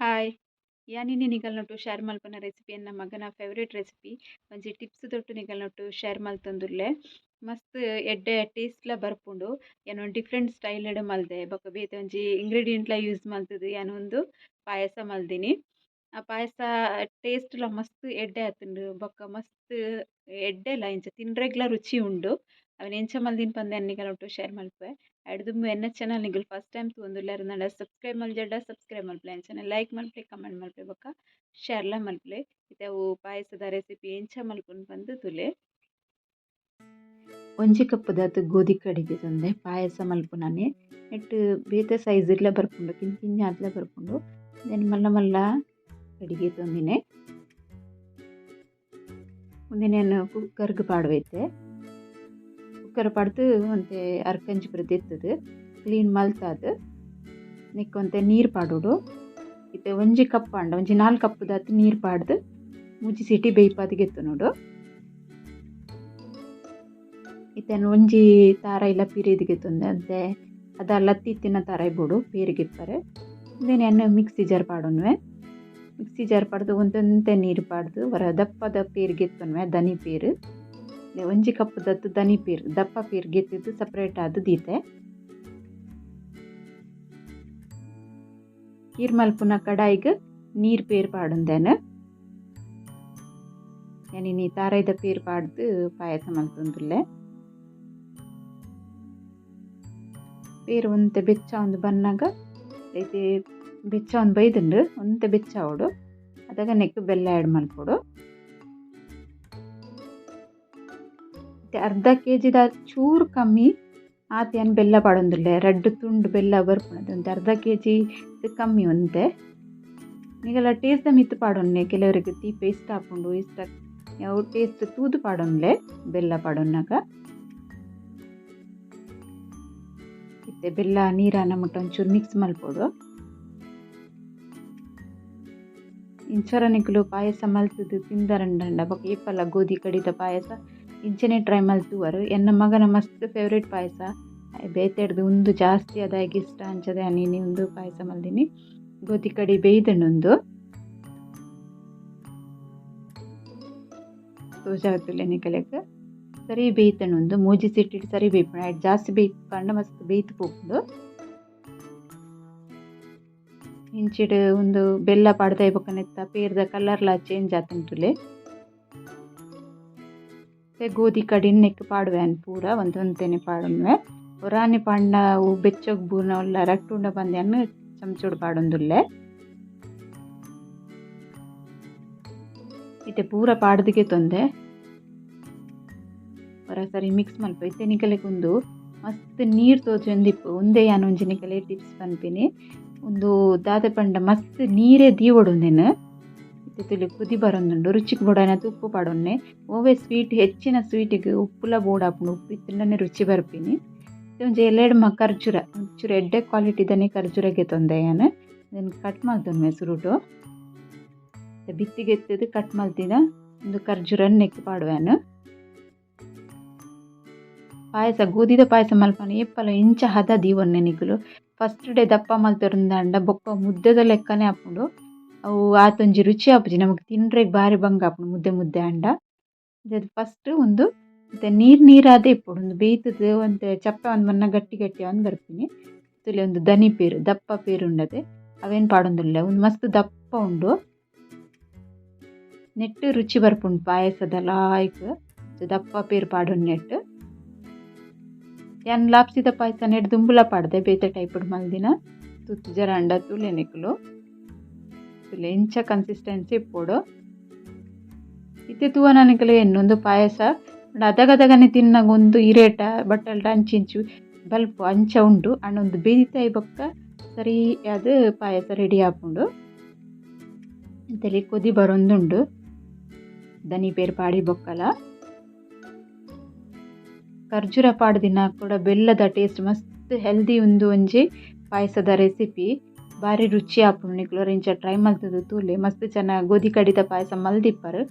Hi, ಯಾನ್ ಇನಿ ನಿಗಲ್ನೊಟ್ಟು share ಮಲ್ಪುನ ರೆಸಿಪಿ ಎನ್ನ ಮಗನ ಫೇವರೇಟ್ ರೆಸಿಪಿ. ಒಂಜಿ ಟಿಪ್ಸ್ ದೊಟ್ಟು ನಿಗಲ್ನೊಟ್ಟು ಶೇರ್ ಮಲ್ತೊಂದುಲ್ಲೆ. ಮಸ್ತ್ ಎಡ್ಡೆ ಟೇಸ್ಟ್ಲ ಬರ್ಪುಂಡು. ಯಾನ್ ಒಂಜಿ ಡಿಫ್ರೆಂಟ್ ಸ್ಟೈಲ್ ಡ್ ಮಲ್ದೆ ಬೊಕ ಬೇತೆ ಒಂಜಿ ಇಂಗ್ರೀಡಿಯೆಂಟ್ಲ ಯೂಸ್ ಮಲ್ತುದು ಯಾನ್ ಒಂದು ಪಾಯಸ ಮಲ್ದಿನಿ. ಆ ಪಾಯಸ ಟೇಸ್ಟ್ಲ ಮಸ್ತ್ ಎಡ್ಡೆ ಆತುಂಡು ಬೊಕ ಮಸ್ತ್ ಎಡ್ಡೆಲ ಇಂಚ ತಿನ್ರೆಗ್ಲ ರುಚಿ ಉಂಡು. ಅವೆನ್ ಎಂಚ ಮಲ್ದಿನಿ ಪಂದ್ ಯಾನ್ ನಿಗಲ್ನೊಟ್ಟು ಶೇರ್ ಮಲ್ಪುವೆ. ಐಡ್ದ್ ಎನ್ನ ಚಾನಲ್ ನಿಗುಲು ಫಸ್ಟ್ ಟೈಮ್ ತೂವೊಂದುಲ್ಲೆರ್ ನಡ ಸಬ್ಸ್ಕ್ರೈಬ್ ಮಲ್ಜಡ ಸಬ್ಸ್ಕ್ರೈಬ್ ಮಲ್ಪುಲೆ, ಅಂಚನೆ ಲೈಕ್ ಮಲ್ಪುಲೆ, ಕಮೆಂಟ್ ಮಲ್ಪುಲೆ ಬೊಕ ಶೇರ್ಲ ಮಲ್ಪುಲೆ. ಇತ್ತೆ ಅವು ಪಾಯಸದ ರೆಸಿಪಿ ಎಂಚ ಮಲ್ಪುನು ಪಂದ್ ತೂಲೆ. ಒಂಜಿ ಕಪ್ಪುದಾತ್ ಗೋಧಿ ಕಡಿಗೆ ತಂದೆ ಪಾಯಸ ಮಲ್ಪುನನೆ. ನೆಟ್ ಬೇತೆ ಸೈಜ್ ಇರ್ಲ ಬರ್ಪುಂಡು, ಕಿನ್ನ ಕಿನ್ನ ಆತ್ಲ ಬರ್ಪುಂಡು. Then ಮಲ್ಲ ಮಲ್ಲ ಕಡಿಗೆ ತಂದಿನೆ. ಉಂದೆನ್ ಕುಕ್ಕರ್ಗ್ ಪಾಡ್ವೆತೆ. ಕುಕ್ಕರ್ ಪಾಡ್ದು ಒಂತೆ ಅರ್ಕಂಜಿ ಪೂರ ದೆತ್ತುದು ಕ್ಲೀನ್ ಮಲ್ತಾದ್ ನೆಕ್ ಒಂತೆ ನೀರು ಪಾಡೊಡು. ಇತ್ತೆ ಒಂಜಿ ಕಪ್ ಆಂಡ ಒಂಜಿ 4 ಕಪ್ಪುದಾತ್ ನೀರು ಪಾಡ್ದು 3 ಸೀಟಿ ಬೇಯ್ಪಾದ್ ಗೆತ್ತುನೊಡು. ಇತ್ತೆ ಒಂಜಿ ತಾರಾಯಿಲ ಪಿರಿದ್ ಗೆತ್ತೊಂದೆ ಅಂತೆ ಅದ ಲತ್ತಿತ್ತಿನ ತಾರಾಯಿ ಬೋಡು ಪೇರಿಗೆ ಇಪ್ಪರೆ. ಉಂದೆನ್ ಯಾನ್ ಮಿಕ್ಸಿ ಜಾರ್ ಪಾಡೊನುವೆ. ಮಿಕ್ಸಿ ಜಾರ್ ಪಾಡ್ದು ಒಂತೊಂತೆ ನೀರು ಪಾಡ್ದು ವರ ದಪ್ಪದ ಪೇರ್ ಗೆತ್ತೊನುವೆ ದನಿ ಪೇರು. ಒಂಜಿ ಕಪ್ಪುದತ್ತು ದನಿ ಪೇರು ದಪ್ಪ ಪೇರು ಗೆತ್ತಿದ್ದು ಸಪ್ರೇಟ್ ಆದ್ ದೀತೆ. ಕೀರ್ ಮಲ್ಪುನ ಕಡಾಯಿಗ್ ನೀರು ಪೇರು ಪಾಡೊಂದೇನು. ಯಾನ್ ಇನಿ ತಾರಾಯಿದ ಪೇರು ಪಾಡ್ದು ಪಾಯಸ ಮಲ್ತೊಂದುಲ್ಲೆ. ಪೇರು ಒಂತೆ ಬೆಚ್ಚ ಒಂದು ಬನ್ನಗ ಇತ್ತೆ ಬೆಚ್ಚ ಒಂದು ಬೈದುಂಡು ಒಂತೆ ಬೆಚ್ಚ ಆವೊಡು. ಅದಗ ನೆಕ್ಕ್ ಬೆಲ್ಲ ಆ್ಯಡ್ ಮಲ್ಪೊಡು. ಅರ್ಧ ಕೆ ಜಿದ ಚೂರು ಕಮ್ಮಿ ಆತ್ ಯಾನ್ ಬೆಲ್ಲ ಪಾಡೊಂದುಲ್ಲೆ. ರಡ್ಡ್ ತುಂಡು ಬೆಲ್ಲ ಬರ್ಪುಂಡು ಒಂತೆ ಅರ್ಧ ಕೆ ಜಿ ಕಮ್ಮಿ ಒಂತೆ. ನಿಗಲ ಟೇಸ್ಟ್ ಮಿತ್ತ್ ಪಾಡೊನ್ನೆ, ಕೆಲವರಿಗೆ ತೀಪೆ ಇಷ್ಟ ಆಪುಂಡು ಇಷ್ಟ ಅವು ಟೇಸ್ಟ್ ತೂದು ಪಾಡೊನ್ಲೆ ಬೆಲ್ಲ ಪಾಡೊನ್ನಗ. ಇತ್ತೆ ಬೆಲ್ಲ ನೀರಾನ ಮುಟ್ಟ ಒಂಚೂರು ಮಿಕ್ಸ್ ಮಲ್ಪೊಡು. ಇಂಚರ ನಿಕುಲು ಪಾಯಸ ಮಲ್ತುದು ತಿಂದರಂಡಂಡ ಬೊಕ ಏಪಲ ಗೋಧಿ ಕಡಿದ ಪಾಯಸ ಇಂಚನೆ ಟ್ರೈ ಮಲ್ತುವರು. ಎನ್ನ ಮಗನ ಮಸ್ತ್ ಫೇವರೇಟ್ ಪಾಯಸ. ಬೇತೆಡ್ದು ಉಂದು ಜಾಸ್ತಿ ಅದಾಗಿ ಇಷ್ಟ ಅಂಚದೆ ಯಾನ್ ಇನಿ ಉಂದು ಪಾಯಸ ಮಲ್ದಿನಿ. ಗೋಧಿ ಕಡಿ ಬೇಯ್ದುಂಡು ಉಂದು ತೋಜಾವತ್ತುಲ್ಲೆ ನಿಕಲೆಗ್. ಸರಿ ಬೇಯ್ತುಂಡು ಉಂದು 3 ಸೀಟಿ ಸರಿ ಬೇಯ್ಪುಂಡು. ಐಟ್ ಜಾಸ್ತಿ ಬೇಯ್ಪಂಡ ಮಸ್ತ್ ಬೇಯ್ತು ಪೋಪುಂಡು. ಇಂಚಿಡ್ ಉಂದು ಬೆಲ್ಲ ಪಾಡ್ದಾಯಿ ಬೊಕ ನೆತ್ತ ಪೇರ್ದ ಕಲರ್ಲ ಚೇಂಜ್ ಆತುಂಡು. ಗೋಧಿ ಕಡಿನ್ ನೆಕ್ ಪಾಡುವೆ ಯಾನ್ ಪೂರ ಒಂತೊಂತೆನೆ ಪಾಡೊನುವೆ. ಒರಾನೆ ಪಾಂಡ ಅವು ಬೆಚ್ಚಗ್ ಬೂರ್ನ ಉಲ್ಲ ರಟ್ಟುಂಡ ಪಂದ್ ಯಾನ್ ಚಮಚೊಡು ಪಾಡೊಂದುಲ್ಲೆ. ಇತ್ತೆ ಪೂರ ಪಾಡ್ದಿಗೆ ತೊಂದೆ ಒರ ಸರಿ ಮಿಕ್ಸ್ ಮಲ್ಪು. ಇತ್ತೆ ನಿಕಲೆಗ್ ಉಂದು ಮಸ್ತ್ ನೀರು ತೋಜೊಂದಿಪ್ಪು. ಉಂದೇ ಯಾನ್ ಒಂಜಿ ನಿಕಲೆ ಟಿಪ್ಸ್ ಪನ್ಪಿನಿ. ಉಂದು ದಾದ ಪಂಡ ಮಸ್ತ್ ನೀರೇ ದೀವೊಡು ಉಂದೆನ್. ಇತ್ತೆ ತುಲಿ ಕುದಿ ಬರೊಂದುಂಡು. ರುಚಿಗ್ ಬೋಡಾಯಿನಾತ್ ಉಪ್ಪು ಪಾಡೊನ್ನೆ. ಓವೆ ಸ್ವೀಟ್ ಹೆಚ್ಚಿನ ಸ್ವೀಟಿಗ್ ಉಪ್ಪುಲ ಬೋಡಾಪುಂಡು. ಉಪ್ಪು ಇತ್ತುಂಡನೆ ರುಚಿ ಬರ್ಪಿನಿ. ಒಂಜಿ ಎಲೆಡ್ಮ ಖರ್ಜೂರ ಒಂಚೂರು ಎಡ್ಡೆ ಕ್ವಾಲಿಟಿದನೆ ಖರ್ಜೂರ ಗೆತೊಂದೆ ಯಾನ್. ಉಂದೆನ್ ಕಟ್ ಮಲ್ತೊನ್ವೆ ಸುರುಟು. ಬಿತ್ತಿಗೆತ್ತುದು ಕಟ್ ಮಲ್ತಿನ ಉಂದು ಖರ್ಜೂರನ್ ನೆಕ್ ಪಾಡುವೆ ಯಾನ್. ಪಾಯಸ ಗೋಧಿದ ಪಾಯಸ ಮಲ್ಪನ ಏಪಲ ಇಂಚ ಹದ ದೀವೊನ್ನೆ ನಿಕುಲು. ಫಸ್ಟ್ ಡೇ ದಪ್ಪ ಮಲ್ತೊಂದಾಂಡ ಬೊಕ್ಕ ಮುದ್ದೆದ ಲೆಕ್ಕನೆ ಆಪುಂಡು. ಅವು ಆತೊಂಜಿ ರುಚಿ ಆಪುಜಿ ನಮಕ್ ತಿನ್ರೆಗ್ ಬಾರಿ ಬಂಗ ಆಪುಂಡು ಮುದ್ದೆ ಮುದ್ದೆ ಆಂಡ. ಫಸ್ಟ್ ಉಂದು ಒಂತೆ ನೀರು ನೀರಾದೇ ಇಪ್ಪೊಡು. ಉಂದು ಬೇಯ್ತುದು ಒಂತೆ ಚಪ್ಪೆ ಆವೊಂದು ಬನ್ನಗ ಗಟ್ಟಿ ಗಟ್ಟಿ ಆವೊಂದು ಬರ್ಪಿನಿ. ತೂಲೆ ಉಂದು ದನಿ ಪೇರು ದಪ್ಪ ಪೇರು ಉಂಡತೆ ಅವೇನ್ ಪಾಡೊಂದುಲ್ಲೆ. ಉಂದು ಮಸ್ತ್ ದಪ್ಪ ಉಂಡು. ನೆಟ್ಟ್ ರುಚಿ ಬರ್ಪುಂಡು ಪಾಯಸದ ಲಾಯ್ಕ್ ದಪ್ಪ ಪೇರು ಪಾಡೊನ್ ನೆಟ್ಟ್. ಯಾನ್ ಲಾಪ್ಸಿದ ಪಾಯಸ ನೆಟ್ ದುಂಬುಲ ಪಾಡ್ದೆ ಬೇತೆ ಟೈಪ್ ಮಲ್ದಿನ. ತುತ್ತು ಜರಾಂಡ ತೂಲೆ ನಿಕುಲು. ತೂಲೆ ಇಂಚ ಕನ್ಸಿಸ್ಟೆನ್ಸಿ ಇಪ್ಪೊಡು. ಇತ್ತೆ ತೂವನ ನಿಕುಲು ಎನ್ನುಂದು ಪಾಯಸ ಅದಗದಗನೆ ತಿನ್ನಗ ಉಂದು ಇರೇಟ ಬಟ್ಟಲ್ಡ ಅಂಚಿಂಚು ಬಲ್ಪು ಅಂಚ ಉಂಡು. ಆಂಡ ಉಂದು ಬೇಯ್ತಾಯಿ ಬೊಕ್ಕ ಸರಿ ಆದ್ ಪಾಯಸ ರೆಡಿ ಆಪುಂಡು. ಅಂತೆಲಿ ಕೊದಿ ಬರೊಂದುಂಡು ದನಿ ಪೇರ್ ಪಾಡಿ ಬೊಕ್ಕಲ. ಖರ್ಜೂರ ಪಾಡ್ದಿನ ಕೂಡ ಬೆಲ್ಲದ ಟೇಸ್ಟ್ ಮಸ್ತ್ ಹೆಲ್ದಿ ಉಂದು ಒಂಜಿ ಪಾಯಸದ ರೆಸಿಪಿ. ಬಾರಿ ರುಚಿ ಆಪುಂಡು. ನಿಕುಲು ಇಂಚ ಟ್ರೈ ಮಲ್ತುದು ತೂಲೆ. ಮಸ್ತ್ ಜನ ಗೋಧಿ ಕಡಿದ ಪಾಯಸ ಮಲ್ದಿಪ್ಪರು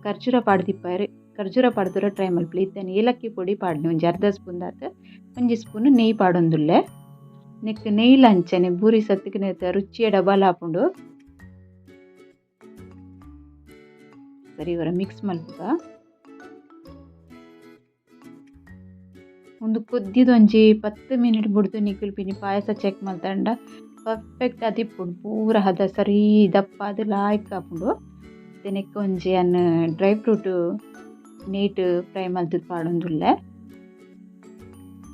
ಖರ್ಜೂರ ಪಾಡ್ದಿಪ್ಪರು. ಖರ್ಜೂರ ಪಾಡ್ದುರ ಟ್ರೈ ಮಲ್ಪುಲೆ. ಇತ್ತೆ ಏಲಕ್ಕಿ ಪೊಡಿ ಪಾಡ್ನೆ ಒಂಜಿ ಅರ್ಧ ಸ್ಪೂನ್ ದಾತ್ ಒಂಜಿ ಸ್ಪೂನ್ ನೆಯ್ಯಿ ಪಾಡೊಂದುಲ್ಲೆ. ನೆಕ್ಕ್ ನೆಯ್ಯಿಲ ಅಂಚನೆ ಬೂರಿ ಸತ್ತಿಗೆ ನೆತ್ತ ರುಚಿಯ ಡಬಲ್ ಆಪುಂಡು. ಸರಿ ಒರ ಮಿಕ್ಸ್ ಮಲ್ಪುಗ. ಉಂದು ಕೊದ್ದಿದೊಂಜಿ 10 ಮಿನಿಟ್ ಬುಡ್ದು ನಿಕುಲು ಪಿನಿ ಪಾಯಸ ಚೆಕ್ ಮಲ್ತಂಡ ಪರ್ಫೆಕ್ಟ್ ಆದಿಪ್ಪುಂಡು ಪೂರ ಹದ ಸರಿ ದಪ್ಪ ಅದು ಲಾಯ್ಕ್ ಆಪುಂಡು. ನೆಕ್ಕ್ ಒಂಜಿ ಅನ್ ಡ್ರೈ ಫ್ರೂಟ್ ನೀಟ್ ಫ್ರೈ ಮಲ್ತುದು ಪಾಡೊಂದುಲ್ಲೆ.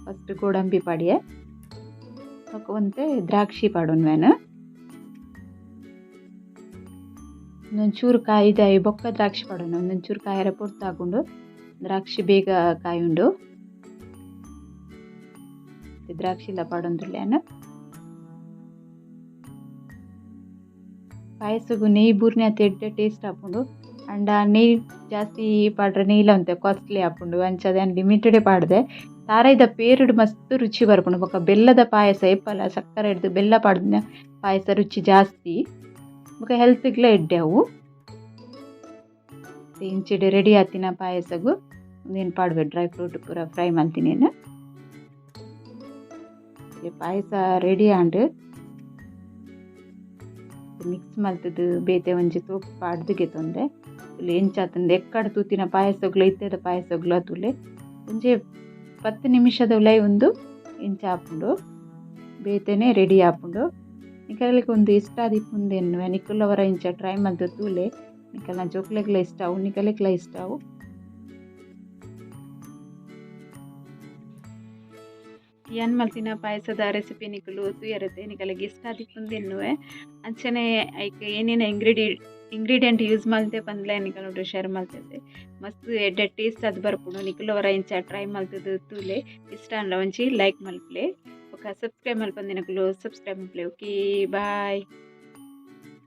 ಫಸ್ಟ್ ಗೋಡಂಬಿ ಪಾಡಿಯೆ ಬೊಕ ಒಂತೆ ದ್ರಾಕ್ಷಿ ಪಾಡೊನ್ವೆನ್. ಒಂದೊಂಚೂರು ಕಾಯಿದಾಯಿ ಬೊಕ್ಕ ದ್ರಾಕ್ಷಿ ಪಾಡೊನು. ಒಂದೊಂಚೂರು ಕಾಯರ ಪೊರ್ತಾಗುಂಡು ದ್ರಾಕ್ಷಿ ಬೇಗ ಕಾಯುಂಡು. ದ್ರಾಕ್ಷಿಲ ಪಾಡೊಂದುಲ್ಲೆ. ಪಾಯಸಗು ನೆಯ್ಯಿ ಬೂರ್ನೆ ಅತ್ ಎಡ್ಡೆ ಟೇಸ್ಟ್ ಆಪುಂಡು. ಅಂಡ ನೆಯ್ಯಿ ಜಾಸ್ತಿ ಪಾಡ್ರೆ ನೆಯ್ಯಿಲ ಒಂತೆ ಕಾಸ್ಟ್ಲಿ ಆಪುಂಡು. ಅಂಚಾದ್ ಯಾನ್ ಲಿಮಿಟೆಡ್ ಪಾಡ್ದೆ. ತಾರಾಯಿದ ಪೇರುಡು ಮಸ್ತ್ ರುಚಿ ಬರ್ಪುಂಡು. ಬೊಕ ಬೆಲ್ಲದ ಪಾಯಸ ಏಪಲ ಸಕ್ಕರೆ ಹಿಡ್ದು ಬೆಲ್ಲ ಪಾಡ್ದಿನ ಪಾಯಸ ರುಚಿ ಜಾಸ್ತಿ ಬೊಕ ಹೆಲ್ತ್ಗ್ಲ ಎಡ್ಡೆ ಅವು. ಇಂಚಿಡ್ ರೆಡಿ ಆತಿನ ಪಾಯಸಗು ಉಂದೆನ್ ಪಾಡ್ವೆ ಡ್ರೈ ಫ್ರೂಟ್ ಪೂರ ಫ್ರೈ ಮಲ್ತಿನೇನ್. ಪಾಯಸ ರೆಡಿ ಆಂಡ್. ಮಿಕ್ಸ್ ಮಲ್ತುದು ಬೇತೆ ಒಂಜಿ ತೋಪ್ ಪಾಡ್ದು ಗೆತೊಂದೆ. ಎಂಚಾತುಂಡು ಎಕ್ಕಡ್ ತೂತಿನ ಪಾಯಸಗ್ಲು ಇತ್ತೆದ ಪಾಯಸಗ್ಲು ತೂಲೆ ಒಂಜಿ 10 ನಿಮಿಷದ ಉಲೈ ಉಂದು ಇಂಚ ಆಪುಂಡು ಬೇತೆನೆ ರೆಡಿ ಆಪುಂಡು. ನಿಕಲೆಗ್ ಉಂದು ಇಷ್ಟ ಆದಿಪ್ಪುಂದು ಎನ್ನುವೆ. ನಿಕುಲವರ ಇಂಚ ಟ್ರೈ ಮಲ್ತು ತೂಲೆ. ನಿಕಲ್ನ ಜೋಕ್ಲೆಗ್ಲ ಇಷ್ಟ ಅವು ನಿಕಲೆಗ್ಲ ಇಷ್ಟ ಅವು. ಯಾನ್ ಮಲ್ತಿನ ಪಾಯಸದ ರೆಸಿಪಿ ನಿಕುಲು ತೂಯರತೆ ನಿಕಲೆಗ್ ಇಷ್ಟ ಆದಿಪ್ಪುಂದು ಎನ್ನುವೆ. ಅಂಚನೆ ಐಕ್ ಏನೇನ ಇಂಗ್ರೀಡಿಯೆಂಟ್ ಯೂಸ್ ಮಲ್ತೆ ಪಂದ್ಲೆ ನಿಕಲೊಟ್ಟು ಶೇರ್ ಮಲ್ತದೆ. ಮಸ್ತ್ ಎಡ್ಡೆ ಟೇಸ್ಟ್ ಆದ್ ಬರ್ಪುಂಡು. ನಿಕುಲವರ ಇಂಚ ಟ್ರೈ ಮಲ್ತುದು ತೂಲೆ. ಇಷ್ಟ ಆಂಡ ಒಂಜಿ ಲೈಕ್ ಮಲ್ಪುಲೆ. ಬೊಕ ಸಬ್ಸ್ಕ್ರೈಬ್ ಮಲ್ಪಂದಿನಕುಲು ಸಬ್ಸ್ಕ್ರೈಬ್ ಮಲ್ಪುಲೆ. Okay bye.